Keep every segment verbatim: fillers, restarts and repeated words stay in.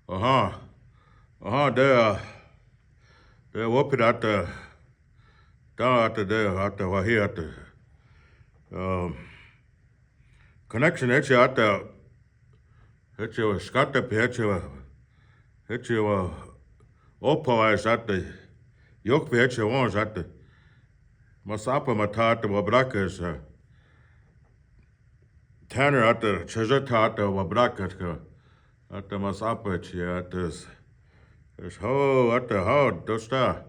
Aha. Aha, de, de wapid ata. Ta ata de ata wahi ata. Connection eche ata. Eche skata pe eche wa. Eche wa. Opa wa sata. Yok pe eche won sata. Masapa mata ata wa braka sa. Tanner ata, Chezeta ata, wa braka ka. Ata masapa chi ata. Ho, ata, ho, dosta.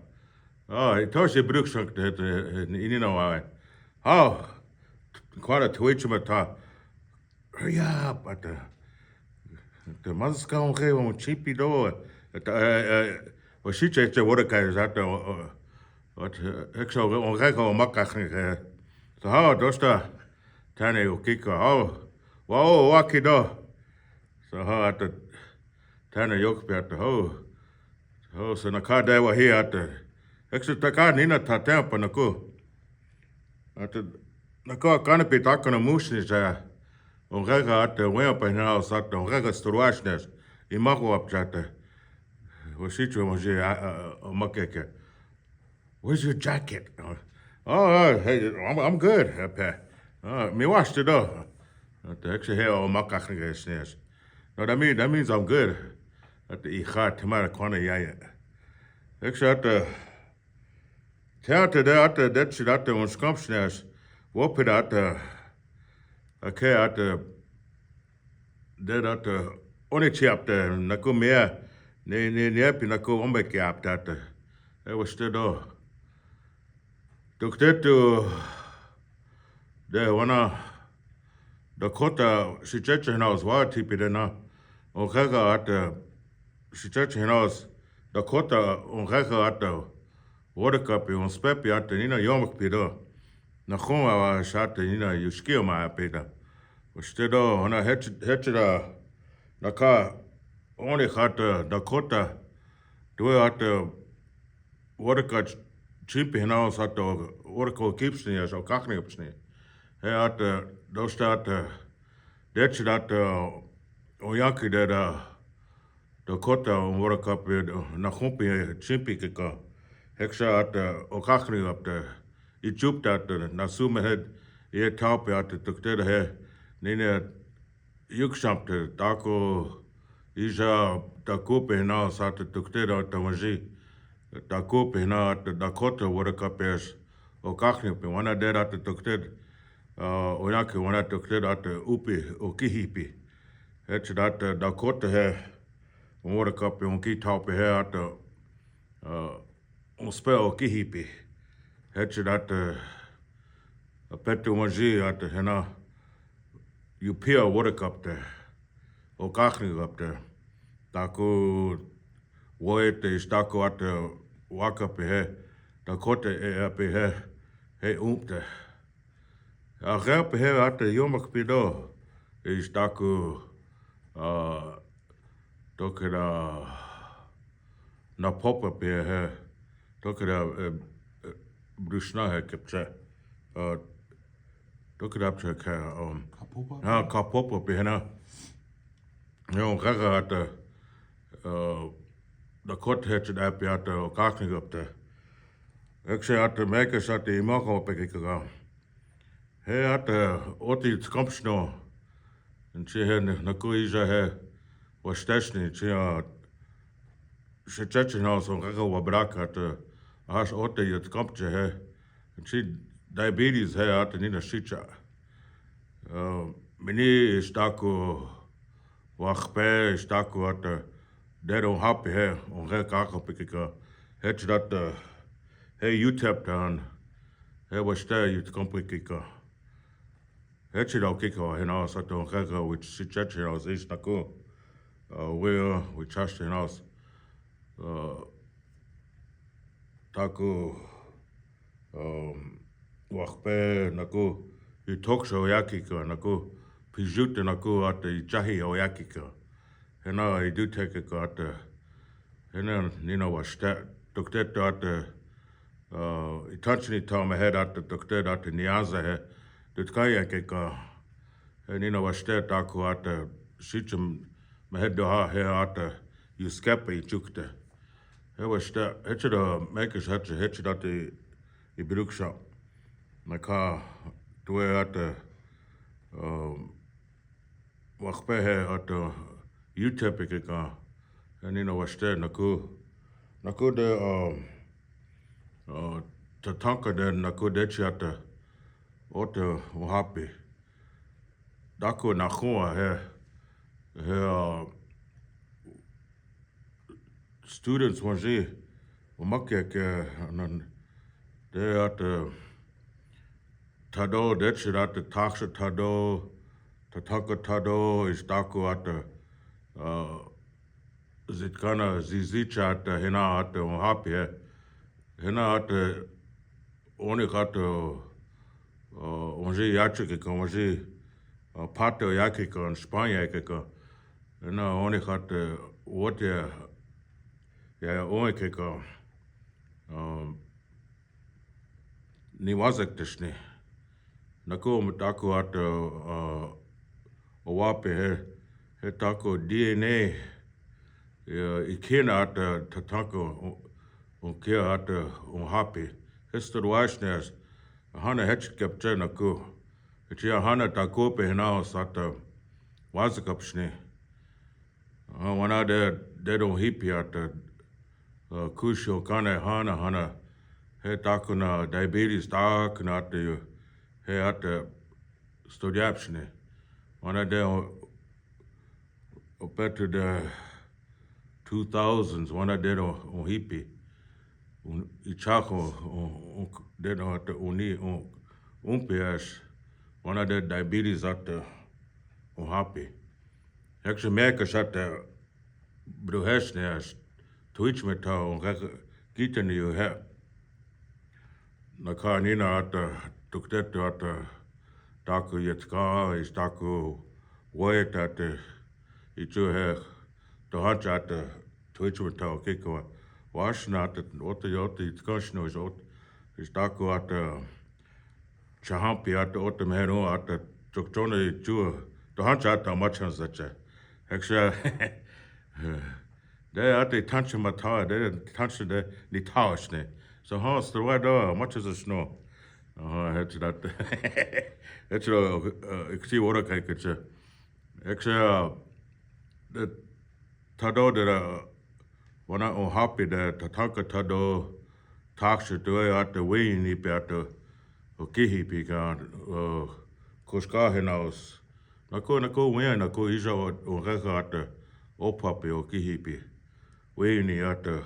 Ah, ito si bruk sak te, ini na wa. Ho. Kwara tuichi mata. Hurry up, ata. Te maska on ke on chipi do. Ata, eh, eh, wa shiche che wora kai zata. Ata, ekso on kai ka maka ke. So ho, dosta. Tane o kika ho. Wa o wa kido. So ho ata. Tane yok pe ata ho. Ho so naka dai wa hi ata. Ekso taka nina ta tempa naku. Ata naka kana pe taka na musni sa. On kaka ata wea pa hina sata. On kaka struashnes. Imako ap jata. Wa sichu mo je a makeke. Where's your jacket? Oh, oh, hey, I'm, I'm good. Ape. Oh, mi wash te do. Ata ekse he o makak nge snes. No, that mean, that means I'm good. Ata i kha te mara kwana ya ya. Ekse ata. Te ata de ata de chi ata un skomp snes. Wope de ata. Ake ata. De ata. Oni chi ap te naku mea. Ne, ne, ne pi naku ombe ke ap te ata. E waste do. Tuktetu de wana Dakota si cheche hinaus wa tipi de na. Onkaga ata si cheche hinaus Dakota onkaga ata. Wodakapi onspepi ata nina yomak pida. Nakon wa shata nina yushkia ma apida. Waste do hona hechida naka oni kata Dakota. Due ata Wodaka chimpi hinaus ata wodaka kipsni ya so kakni kipsni. He ata dosta ata dechida ata oyaki deda Dakota wodaka pe nakhumpi chimpi keka. Heksa ata okakni apta ichupta ata nasu mehed ye taupe ata tukte da he nina Yuksamte taku ija taku pe hina sata tukte da tawaji. Taku pe hina ata Dakota wodaka pes. Okakni pe wana deda ata tukte. Oyaki wana tukte da ata upi okihipi. Hechida ata Dakota he wodaka pe onki taupe he ata. Onspe okihipi. Hechida ata apetu waji ata hena yupia wodakapte. Okakni kapte. Taku woete istaku ata wakape he. Takote e ape he. He umpte. Akepe he ata yomak pido. Istaku Tokeda napopa pe he. Tokeda brusna he kepche. Tokeda pche ke. Kapopa pe hena. Yo kaka ata Dakota he chida pe ata okakni kapte. Ekse ata meke sata imoko pe kika. He ata oti tkomsno. Nchi he naku ija he wastesni nchi a shicheche na so kaka wabraka ata has oti yat komche he. Nchi diabetes he ata nina shicha. Mini istaku wakpe istaku ata dedo hapi he onge kaka pikika. Hechida ata he yutep tan he waste yut kompe kika. Hechida okika hena sato kaka which si cheche na is naku. Wea which has hena taku wakpe naku. Yutoksha oyakika naku. Pijute naku ata ichahi oyakika. Hena idutekika ata. Hena nina wasta tukteto ata. Itanchini ta mehed ata tukteto ata niaza he. Dutkaya kika. He nina wasta taku ata. Sichum mehed doha he ata. Yu skep i chukte. He weste, heche da mekes heche, heche da te i bruksha. Na ka, tue ate, um, wakpe he ate, YouTube ke ka. He ni na weste, naku, naku de, um, uh, tatanka de, naku de chi ate, ote, wahapi. Daku na khua he, he, uh, students wanzi, wamak ke, ke, nan, de ate, tado, de chi ate, taksha tado, tatanka tado, is daku ate, uh, zitkana, zizi cha ate, hena ate, wahapi he. Hena ate, one kate, uh, wanzi yache ke ka, wanzi, uh, pate yake ka, Spanya ke ka. Hena one kate, wote, ya, ya, one ke ka. Um, ni wazak teshni. Naku me taku ate, uh, wahapi he, he taku D N A, ya, i kena ate tatanka, o, o kia ate, wahapi. He stud waishne, hana heche kepche naku. Heche hana taku pe hena sate, wazak kapshni. Uh, wana de, de don hipi ate, uh, kusho kane hana, hana. He takuna diabetes takuna ate yu. He ate studiapshni. Wana de, uh, opetu de two thousands, wana de don, don hipi. Un, i chako, un, un, de don ate uni, un, un P S. Wana de diabetes ate, wahapi. Hekse meka sate, bruheshne as, twitch me ta, un kaka, kita ni yu he. Na ka nina ate, tuktetu ate, taku yetka, is taku, wet ate, ichu he, to hancha ate, twitch me ta, kiko, washna ate, ote, ote, yetka shno, is ote, is taku ate, Chahampi ate ote mehenu ate chokchone chu. To hancha ate machan zache. Hekse. De ate tancha mata, de tancha de ni taoshne. So ha, strwa do, machan zachno. Aha, hekse dat. Hekse, eh, iksi wora kai keche. Hekse, eh, de tado de, eh, wana wahapi de tatanka tado, taksha tue ate wini pe ate, okihipi ka, eh, koska henaos. Nako, nako wini, nako ija o, o kaka ate, opapi okihipi. Wini ate,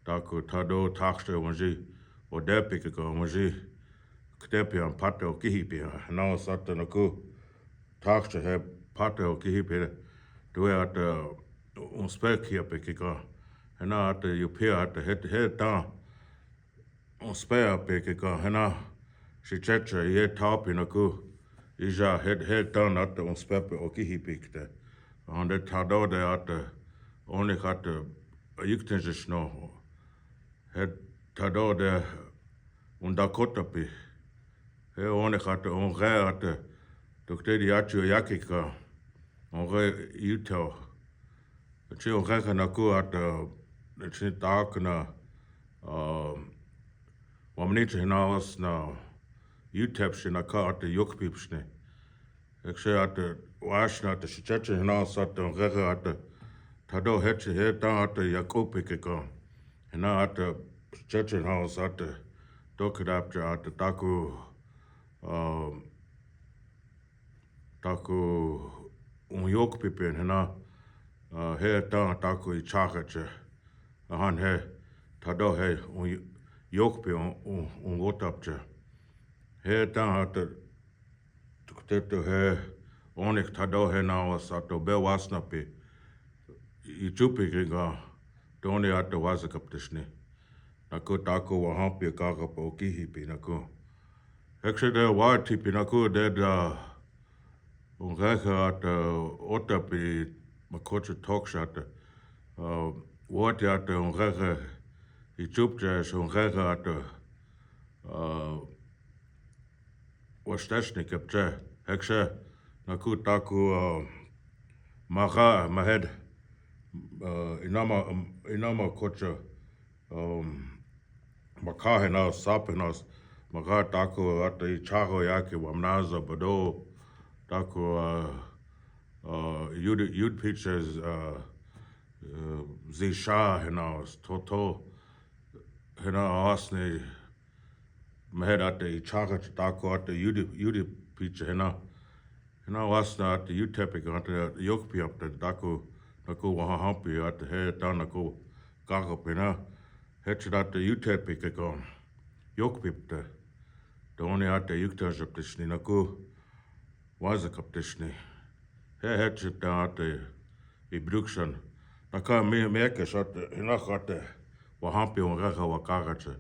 taku tado, taksha wanzi, odepi ke ka wanzi, ktepi an pate okihipi, henaos ate nako. Taksha he pate okihipi, tue ate, eh, unspe kia pe kika. Hena ate yupia ate het, het ta. Unspe pe kika. Hena. Shicheche ye tapi naku. Ija het, het ta ate unspe pe okihipi kte. Ande tado de ate. One kate. Yikten jishno. He tado de un Dakota pi. He one kate un ge ate. Tukte di achu yakika. Un ge yuto. Chi un ge kana ku ate. Chi takna. Ah, wamni chi hinawas na. Yutep shi na ka ate yukpip shne. Hekse ate, washna ate, shicheche hena sate, ngege ate. Tado heche, he ta ate, Yakob ke ka. Hena ate, shicheche hena sate. Tokidapche ate, taku, um, taku, un yok pipen, hena, uh, he ta taku i chakache. Ahan he, tado he, un yok pi, un, un, un wotapche. He ta ate, Tuktetu he, onik tado he nawas ato be wasna pi. I chupi kinga, toni ato wazakap tishni. Naku taku wahampi kaka pa okihipi naku. Hekse de watipi naku de da, ungkeke ato otapi makoche toksha ato. Uh, wati ato ungkeke, i chupche ungkeke ato. Uh, Wastashni kepche, hekse, naku taku, uh, maga, mahed, eh, inama, em, inama kocha, em, maka hena, sap hena, maka taku ata i chago yaki wamnaza bado, taku, eh, eh, yud, yud pictures, eh, eh, zisha hena, toto, hena asni, mehed ata i chago taku ata yud, yud picture hena. Hena wasna ata yud tepi kan ata yok piap ta taku, naku wahahampi ata he ta naku kakap hena. He chida ata yud tepi ke kan yok piap ta. Doni ata yuk ta jap ta sni naku waza kap ta sni. He he chida ata i bruksan. Naka mi, mi eke sat, hena kate wahampi wangaka wakaka che.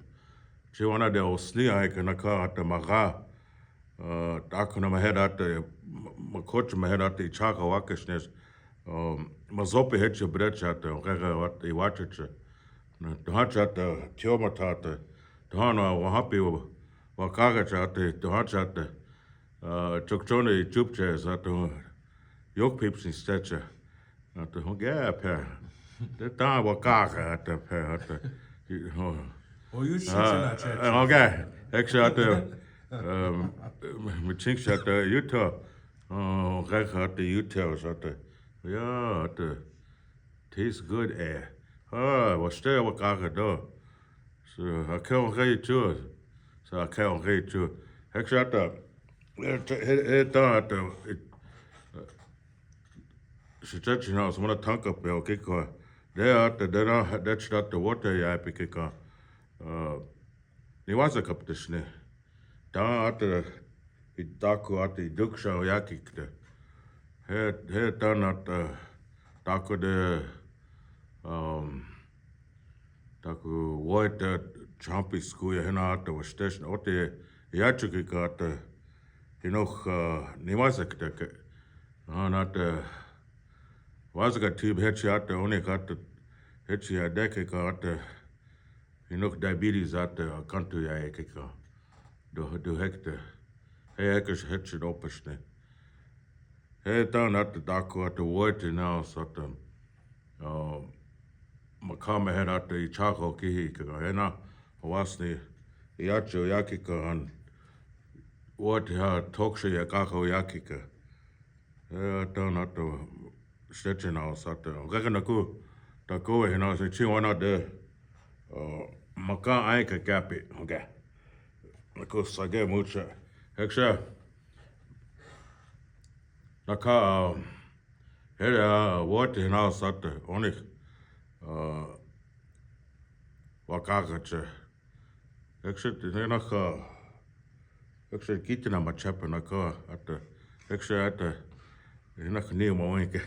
Chi wana de osni ai ke naka ata maka. Eh, taku na mehed ata, ma, makoch mehed ata i chaka wakesnes. Eh, mazope heche brecha ata, kaka wat, i wacheche. Na, tuhacha ata, tioma tata. Tuhana wahapi wa, wakaka chata, tuhacha ata. Eh, chokchone i chupche, sata, yok pips in stecha. Ata, ho ge pe. De ta wakaka ata pe, ata. Ho. O yu shi Ah, chena che. Eh, okay. Actually, ata, um, mi ching ata, yuto. Oh, okay, ata, yuto, ata. Ya, ata. Tastes good, eh. Ah, wa ste wakaka do. So, I can't wait to. So, I can't wait to. Actually, ata. Eh, ta, eh, eh, ta, ata. It, Sitachi na osmana tanka pe okiko. De ata de na de chida ata water ya pikika. Uh, ni waza kap ta sni. Ta ata i taku ata i duksha o yakik te. He, he ta na ata taku de, um, taku water champi sku ya hena ata wa station ote ya chuki ka ata. Hinok, uh, ni waza kite ke. Ah, na ata, waza ka tib hechi ata, oni ka ata, hechi ya deke ka ata, hinok diabetes ata, kantu ya eke ka. Do, do hekte. He heke hechi do pesne. He ta na ata taku ata water na sata. Uh, makame hena ata i chako kihi ka hena. Wasni, i acho yaki ka han. Water ha toksha ya kako yaki ka. Eh, ta na ata, steche na sata. Kaka naku, taku hena, se chi wana de, eh, maka ai ka kapi, okay. Naku sage mucha. Heksha, naka, um, hele, uh, water hena sata, onik, uh, wakaka che. Actually, te naka, actually, kiti na machepe naka, ata, actually, ata, naka ni ma wenke.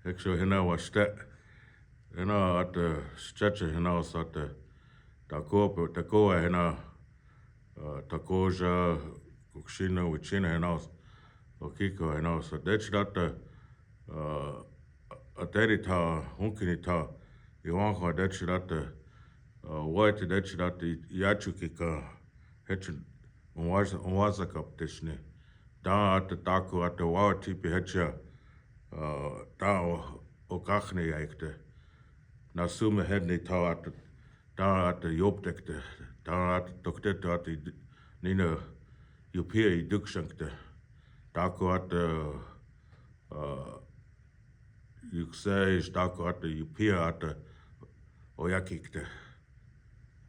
Actually, hena wa ste, hena ata, steche hena wa sata, tako, tako hena, uh, takoja, kuksina, wichina hena wa, okiko hena wa sata, dech data, uh, ateri ta, hunkini ta, iwan ko dech data, uh, waite dech data, yachu kika, hechu, unwaza, unwaza kap teshne. Da ata taku ata wawa tipi hecha, uh, da o, okakne ya ikte. Na sume hedni ta ata, da ata yop tekte, da ata tokte ta ata id-, nina yupia iduk shankte. Taku ata, uh, Yuksei, taku ata yupia ata oyakikte.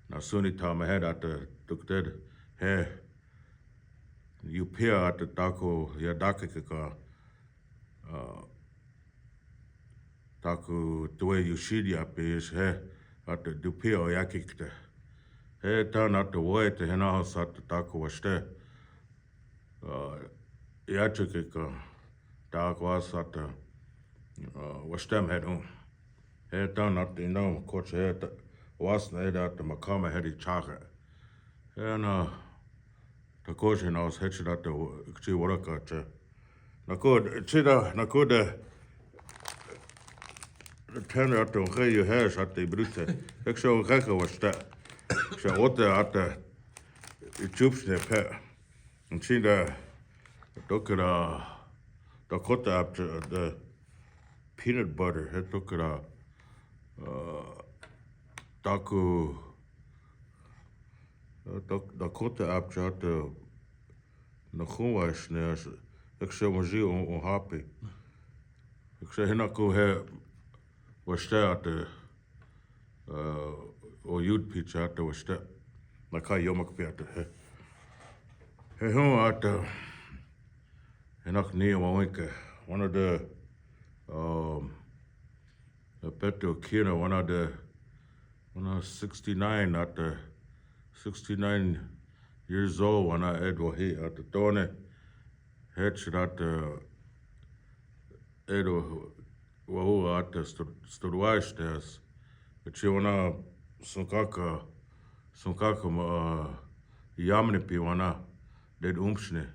Na suni ta mehed ata tukted he yupia ata taku yadakik ka, uh, taku tue yushidi apis he ata dupia oyakikte. He ta na ta woi te hena hos ata taku waste. Uh, yachu kika, ta kwa sata, uh, wastem hedu. He ta na ta ino koch he ta, was na he da ta makama he di chaka. He na, ta koch he na was hechi da ta wa-, chi waraka che. Na ko, chi da, na ko de, ten da ta he yu he sa ta brute. Ek so he ka wasta. Sa ote ata, i chups ne pe. Chinda, dokera, Dakota ap, de, peanut butter, he tokra, uh, taku, uh, tok-, Dakota apcha te nakhun waisne, eksha maji on, on happy. Eksha hinaku he washte ate, uh, o yud picha ate washte. Naka yomak pi ate he. He hon ate, hinak ni wawinke. One of the, um, the Petro Kina, one of the, one of sixty-nine ate, sixty-nine years old, one of Edward he ate tone. Hech ate, Edo, wahu ate stor-, storwaistes. Echi wana sunkaka, sunkaka ma, uh, yamne pi wana, ded umshne.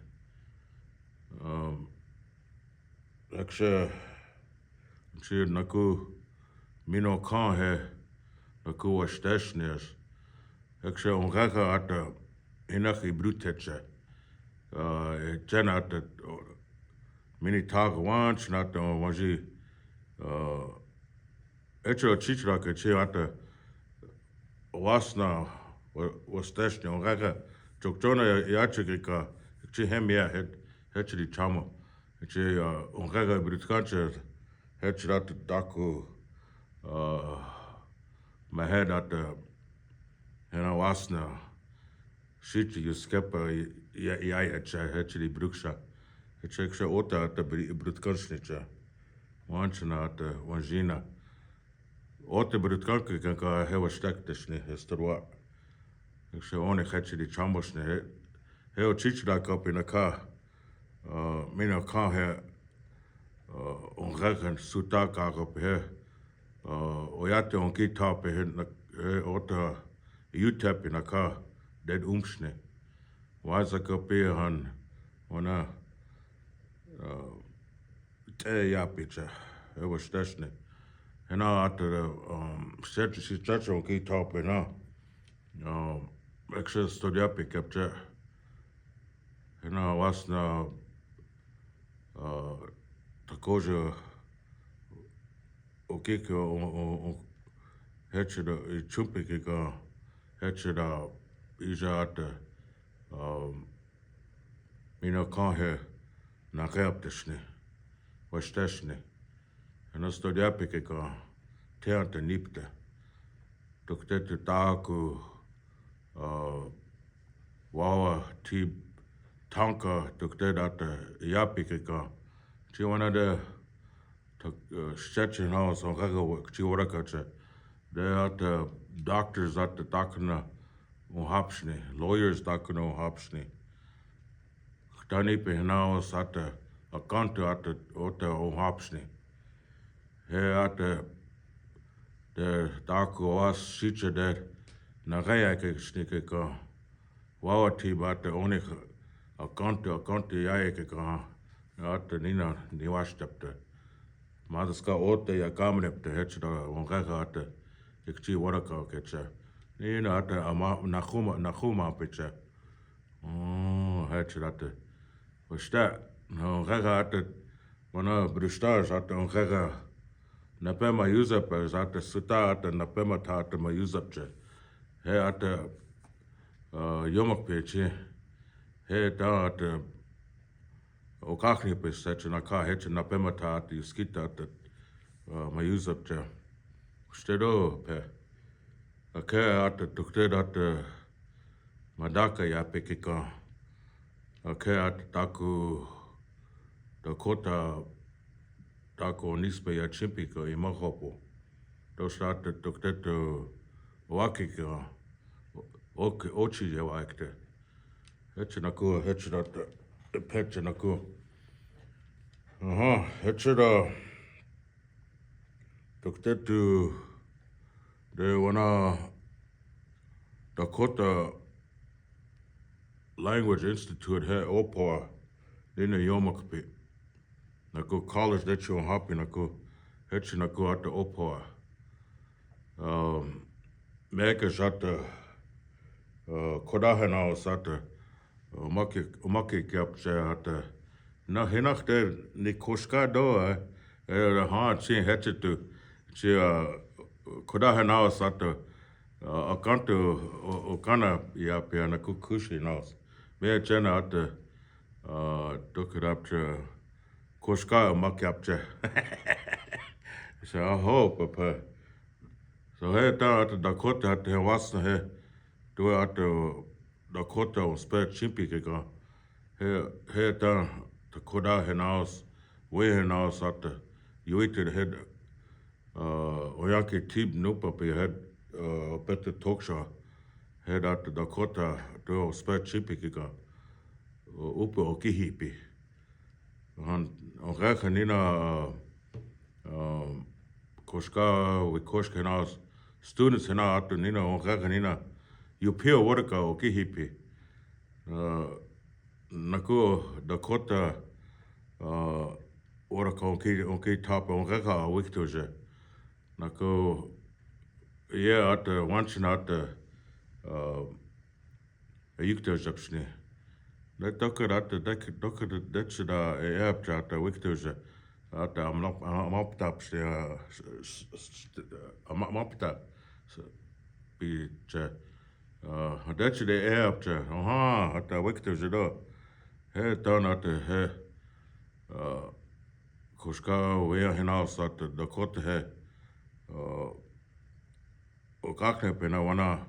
Um, eksha, chi naku mino kan he, naku washteshnes. Eksha ongkaka ate, hinak i brut heche. Uh, chen ate, mini tak wan, chen ate, wanji, uh, echo chichra ke chi ate, wasna, wa-, wasteshne, ongkaka, chokchona ya, yache ke ka, chi hem ya, het, hechri chamo. Chi, uh, ongkaka brutkanche, hechra te daku, uh, mahed ate, hena wasna, Shichi yuskepa ya, ya, ya, cha, hechri bruksha. Heche ksha ota ate bri-, brutkanshni cha. Wanchna ate, wanjina. Ota brutkanke kanka he washtakteshni, he storwa. Ksha one hechri chamboshni, he, he ochichra kapi naka. Uh, mina kan he, uh, onkakan suta kakapi he. Uh, oyate onki tapi he na, he ota yute pi naka ded umshne. Waza kapi han, wana, uh, te yapi cha, he washteshne. Hena ate, um, sechi si chacho onki tapi na. Um, eksha studia pi kapcha. Hena wasna, uh, takoja okike o, o, o, hecheda, i chumpi kika, hecheda, ija ate, um, mina kan he, nakayapteshni, washteshni. Hena studia pi kika, te ate nipte. Tukte tu taku, uh, wawa ti tanka tukte date yapi kika. Chi wana de, tak, uh, stretching house, on kaka wa-, chi wara kache. De ate doctors ate takna on hapshni, lawyers takna on hapshni. Tani pe hnaos ate, akante ate, ote on hapshni. He ate, de taku was shiche de, nagaya ke shnike ka. Wawa ti bate onik, akante, akante yae ke ka. Ate nina niwashtepte. Madaska ote ya kamrepte hechda, wongkaka ate. Ikchi waraka kecha. Nina ate ama, nakuma, nakuma pecha. Oh, hechda ate. Washta, no, kaka ate, mana brishta, zate, on kaka, napema yuza pe, zate, suta ate, napema ta ate, ma yuza che. He ate, uh, yomak pe che. He ta ate, okakni pe seche naka, heche napema ta ate, yuskita ate, uh, ma yuza che. Ustedo pe. Ake ate tukte date madaka ya pekeka. Ake ate taku Dakota taku nispe ya chimpika imahopo. Dos ate tukte tu wakika. Oke, ochi ya wakte. Heche naku, heche date, heche naku. Aha, heche da. Doktetu de wana Dakota Language Institute he Opoa, dina yomak pi. Naku college de chi on hapi naku, hechi naku ate Opoa. Um, meke zate, uh, kodahe nao zate, uh, umake, umake kiap che ate. Na hinakte ni koshka do, eh, Eh, ha, chin hechetu. Chi, uh, koda henaos ato. Uh, akantu, uh, okana ya pia naku Kush henaos. Me chena ato, uh, dokedapcha, Koshka makiapcha. So I hope, apa. So he ta ato Dakota ato he wasna he. Due ato Dakota un spe chimpi keka. He, he ta, ta koda henaos, we henaos ato. Yuite he, uh, oyake tib nupa pe he, uh, pete talk show. He ato Dakota, due un spe chimpi keka. Uh, upe okihipi. Han, ongkaka nina, uh, uh, Koshka, we Koshka henaos, students hena ato nina, ongkaka nina, yupia wadaka okihipi. Uh, naku Dakota, uh, wadaka onki, onki tapa, ongkaka wiktoje. Naku, ye ato, wanchin ato, uh, Ayukta japsni. Da toka da ta, da toka da, da chida e apcha ta wikta ja. Ata amlap, amapta psni, amapta. Pi cha. Da chida e apcha. Aha, ata wikta ja do. He ta na ta he. Koshka wea henaos ata Dakota he. Okakne pena wana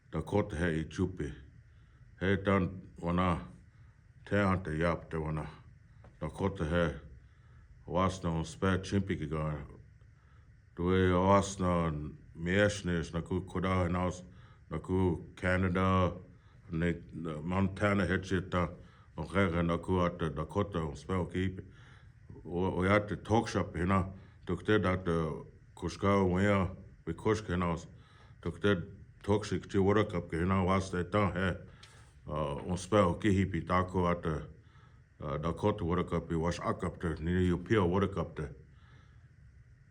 Dakota he i chupi. He ta wana te ante yap te wana. Dakota he wasna un spe chimpi keka. Due wasna miesnis naku koda henaos naku Canada, ne, Montana hechita. Ongkaka naku ata Dakota un spe okihipi. O, oyate talk show hena, tokte data Koshka wea, we Koshka henaos. Tokte talk show chi wadakap ke hena waste ta he, un spe okihipi taku ata, Dakota wadakap i was akap te, ni yupia wadakap te.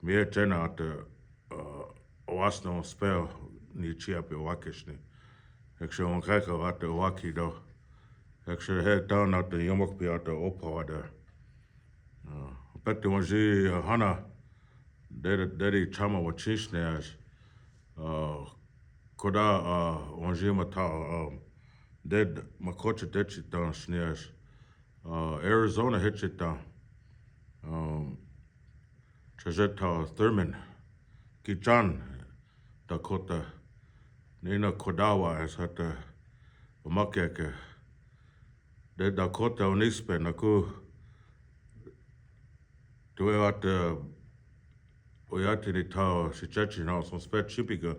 Mie chena ata, wasna un spe ni chiapi wakisni. Ekse ongkaka ata waki do. Ekse he ta na ta yomok pi ata opa wada. Pete wanji hana, dede, dede chama wachisne as, koda, wanji mata, dede makoche techi ta snias, Arizona hechi ta, chajeta Thurman, kichan, Dakota, nina kodawa as hata, omakeke, de Dakota unispe naku, due ata, oyate ni tao, si chachi na, son spe chimpiga,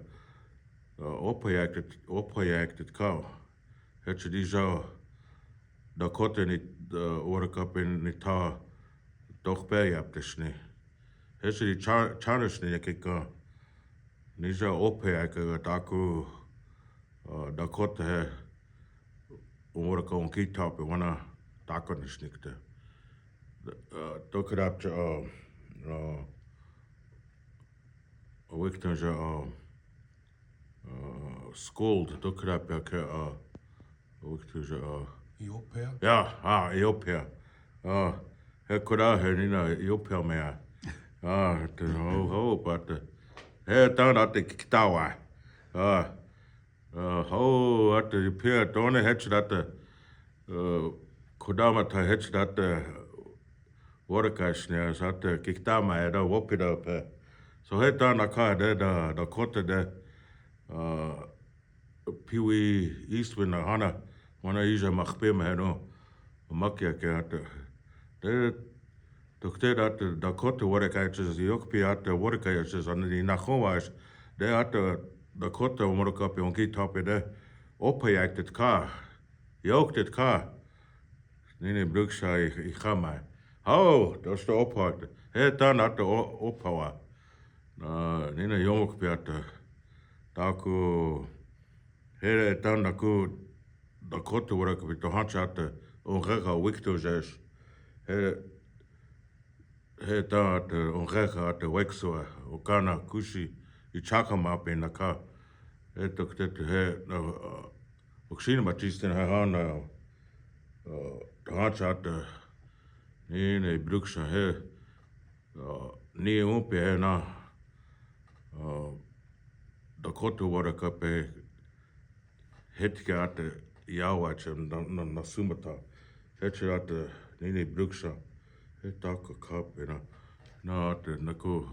opa yaktet, opa yaktet kao. Hechi dija, Dakota ni, ora kape ni tao, dokpe yaptesni. Hechi di cha-, chanesni yakeka. Nija opa yakeka taku, Dakota he, ora ka onki tao pe wana taku nisnikte. Tokedapcha, wiktenja, school tokedapcha ke, wiktenja, Ethiopia. Ya, ah, Ethiopia. He koda he nina Ethiopia mea. Te ho, ho, pate. He ta na te kitawa. Ho, ate pia tone hech data. Kodama ta hech data. Workers ne sata kiktama eda wopida pe. So he ta na ka de da, Dakota de. Pee Wee Eastman na hana. Wana ija makpe ma heno. Makia ke ata. De Dokte data Dakota workers yok pi ata workers ana ni nakowas. De ata Dakota umur kapi onki tope de. Opa yaktet ka. Yoktet ka. Nini bruksa i, i kama. Hao, dosta opa. He ta na ata opa wa. Nina yomok pi ata. Taku. He ta naku Dakota workers pi tohancha ata. Ongkaka wikto jes. He He ta ata ongkaka ata wekso, okana kusi, i chaka mape naka. He toktet he, oksini matisten he hana, tohancha ata, nini bruksa he, Ni umpe he na, Dakota Water Cup he, heti ke ata yawa che na, na, Nasumata. He che ata nini bruksha. He taka cup he na. Na ata naku.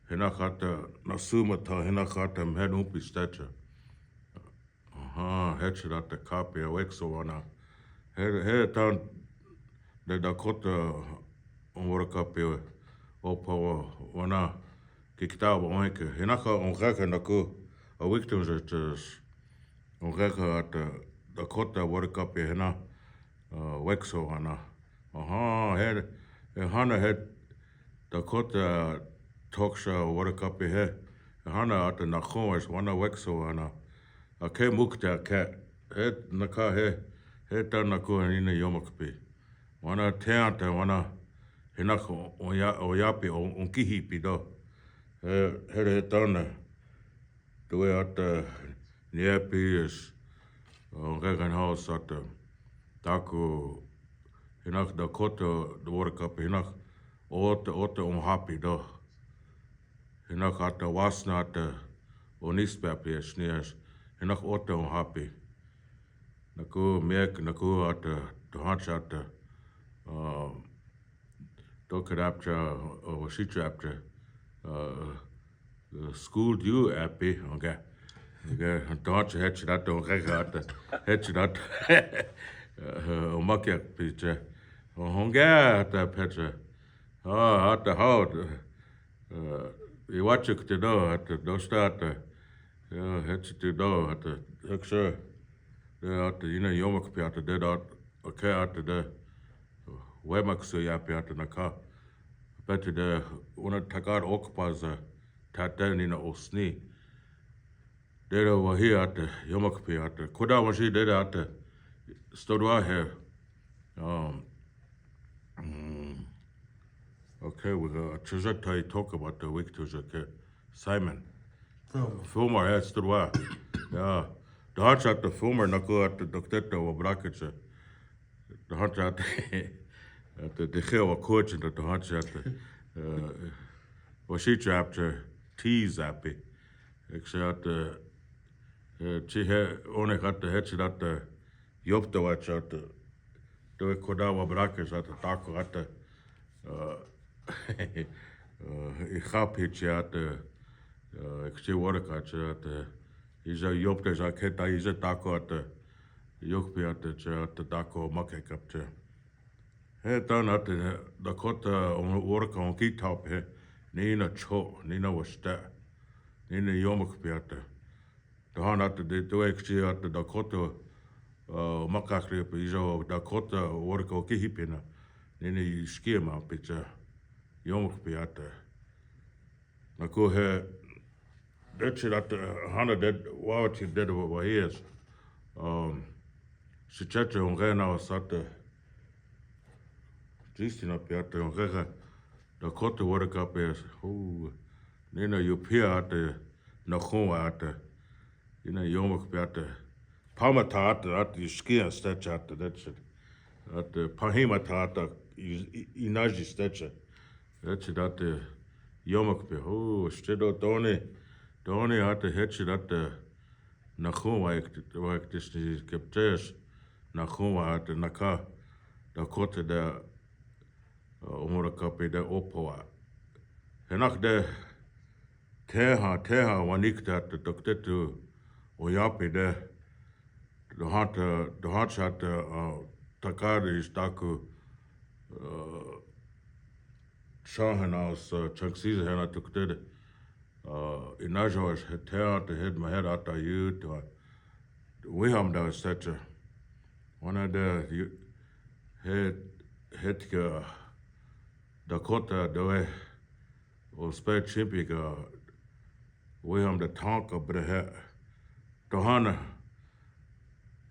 He na kata Nasumata, he na kata mhen umpe stacha. Aha, he che ata cup he wekso wana. He, he tan de Dakota Water Cup he opa wana. Kikita ba onke. He na ka onke naku. A wik tun je tes. Onke ata Dakota Water Cup he na. Wekso wana. Aha, he, he hana he Dakota Toksha Water Cup he. He hana ata nakon wana wekso wana. Ake mukta ke. He naka he. He ta naku nina yomak pi. Wana teanta wana. He nak oya, oyapi, on, onkihipi do. He, he, he tana. Tue ata niapi is. Onke kan hau sata. Taku hinak Dakota Water Cup hinak. Ote, ote onhapi do. Hinak ata wasna ata onispapi is nias. Hinak ote onhapi. Naku mek, naku ata, dohancha ata. Toke dapcha, wasicha apcha. School du api, onke. Onke, dohancha he che ata, onke ata. He che ata. Omakiak picha. Onke ata pecha. Ata hau. Iwachik te do ata, dosta ata. He che te do ata, hekse. De ata ina yomak pi ata de dot. Oke ata de. Wemak su yapi ata naka. Peti de una takar okpaza. Tata nina osni. Dede wahi ata, yomak pi ata. Koda wasi dede ata. Stodwa he. Um, mm, okay, we go. Chuzak tai talk about the week to Zake. Simon. Filmer. Filmer, yeah, stodwa. Yeah. Dohancha ata filmer, naku ata dokteta wa brakecha. Dohancha ata, ata dehe wa coach, dohancha ata. Wasicha apcha, tease api. Ekse ata, chi he, one kata he che ata, yopta wacha ata, te koda wa brake ata, tako ata, ihapi che ata, ekse wara kacha ata, iza yopta za keta, iza tako ata, yokpi ata che ata, tako make kapcha. He tan ata Dakota Water Cup onki taup he, nina cho, nina wasta, nina yomak pi ata. Dohan ata de tu ekse ata Dakota, makakri pe iza Dakota Water Cup onki hipina, nina iskima picha, yomak pi ata. Naku he, de che ata, hana de, wawa che de wa, wa hies. Um, si chacha onge na wasata. Jistina pi ata onge ka. Dakota Water Cup he. Hu, nina yopia ata, nakon wa ata. Ina yomak pi ata. Pama ta ata, ata iskia stacha ata, that's it. Ata pahima ta ata, inaji stacha. That's it, ata yomak pi. Oh, stedo tone. Tone ata hechi ata. Nakon wa ek, wa ek disni keptes. Nakon wa ata naka. Dakota da, umura kapi da opo wa. Henak da, teha, teha, wanik da, te doktetu, oyapi da. Dohata, dohata, takar is taku, sahana, chaksiz hena tukte da. Inajo is teha, te het maher ata yut, wa. Wiham da secha. Wana da, het, het ke, Dakota doe, o spe chimpi ka, wiham da tanka brehe. Tohana,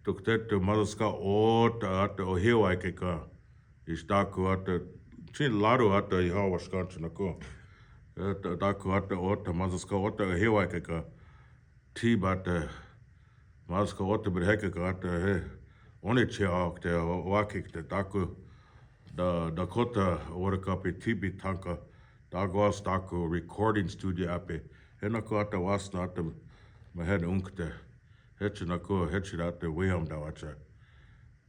tuktetu mazaska ota ata ohiwa ke ka. Istaku ata, chin laru ata iha waskan chinaku. Taku ata ota, mazaska ota ohiwa ke ka. Ti bata, maska ota berheke ka ata he. One che aok te, wakik te taku. Da, Dakota Water Cup tibi tanka. Douglas Daku recording studio ape. Hena ko ata wasna ata mehen ungkte. Hechi nako, hechi data William Dawacha.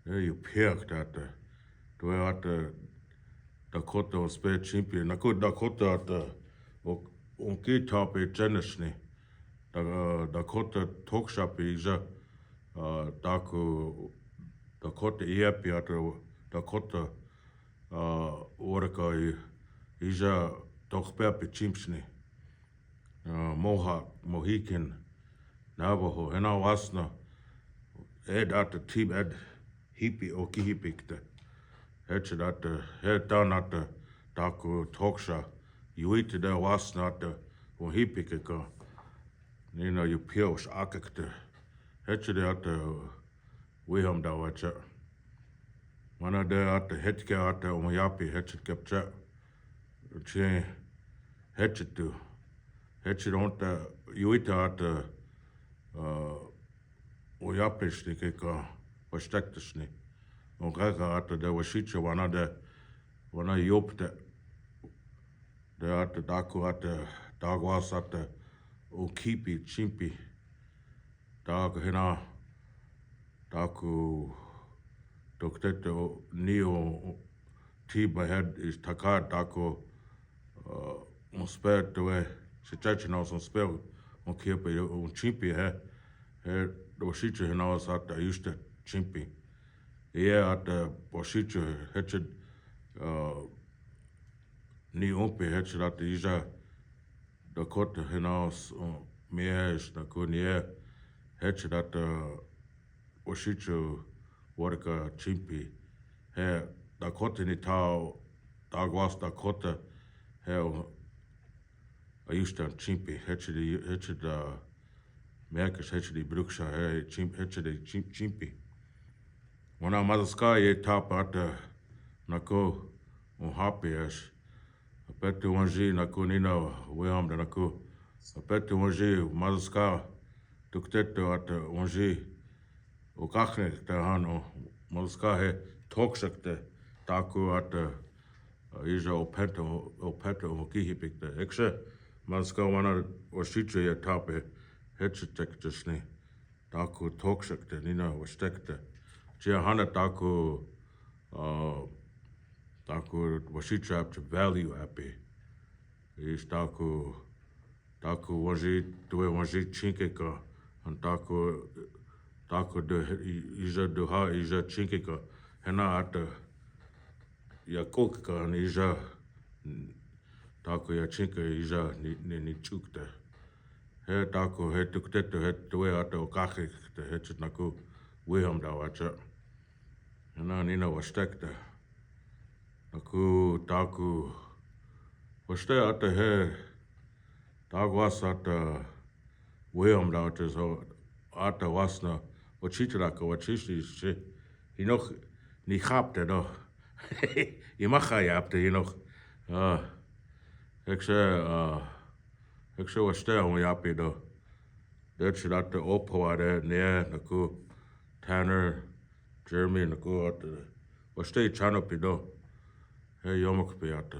He, you piak data. Tue ata Dakota on spe chimpi. Nako Dakota ata. Ungki tape jenis ni. Dakota talk shop ija. Daku Dakota iepi ata Dakota. Wareka ija tokpe pe chimsni. Mohawk, Mohican, Navajo, hena wasna. Ed ata tib ed hipi oki hipikte. Hechi data, he tan ata, Daku talk shop. Yuite da wasna ata, o hipikeka. Nina you pios akekte. Hechi data, William Dawacha. Mana de ata hetke ata on yapi hechi kepcha. Chi hechi tu. Hechi donta yuita ata on yapi sni keka wastekte sni. On kaka ata de washicha wana de wana yopte. De ata Daku ata Douglas ata on kipi chimpi. Daku hena, Daku tokteto nio tiba head is taka Daku mospe tue si chachi na son spe on kipi on chimpi he. He washicha hena sata yuste chimpi. Ie ata washicha hechi ni umpi hechi data ija Dakota hena miesh nako nie hechi data washicha wareka chimpi. He Dakota ni tao Douglas Dakota he ayustan chimpi hechi di hechi da mekas hechi di bruksha he chim hechi di chim chimpi. Wana mazaska ye tapa ata nako on hapi es. Apetu wanji nako nina William da nako. Apetu wanji mazaska tukteto ata wanji. O kakne te hano mazaska he talk shop te Daku ata ija opento opento o kihipikte. Ekse mazaska wana washicha ye tape hechi tek jesni. Daku talk shop te nina wastekte. Chia hana Daku Daku washicha apcha value api. Is Daku Daku wanji tue wanji chinkeka. An Daku Daku de ija duha ija chinkeka. Hena ata ya kokeka an ija Daku ya chinke ija ni ni chukte. He Daku he tukteto he tue ata okakekte he chit nako William Dawacha. Hena nina wastekte. Nako Daku waste ata he Douglas ata William Dawacha so ata wasna wachicha daka wachishi shi. Hinok ni hapte do. Imaha yapte hinok. Ekse ekse waste on yapi do. Dechi data opo ade ne nako Tanner Jeremy nako ata waste chano pido. He yomok pi ata.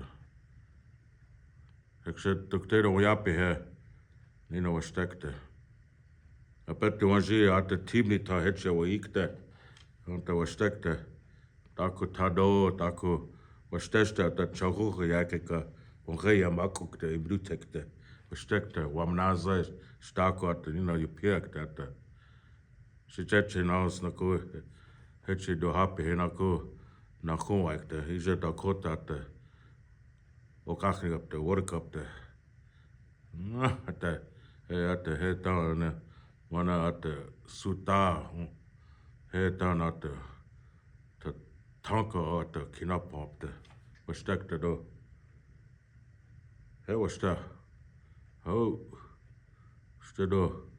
Ekse tuktedo wayapi he nina wastekte. Apetu wanji ata tibni ta heche waikte. Anta wastekte. Daku tado daku wasteste ata chahuhu yakeka. Wange ya makukte ibrutekte. Wastekte wamnaza staku ata nina yupiakte ata. Sicheche naos nako heche do hapi he nako nako waikte ije Dakota ata. Okakni kapte workapte. Ata he ata he tana wana ata suta he tana ata tanka ata kinapapte. Wastekte do. He wasta. Ho. Wasta do.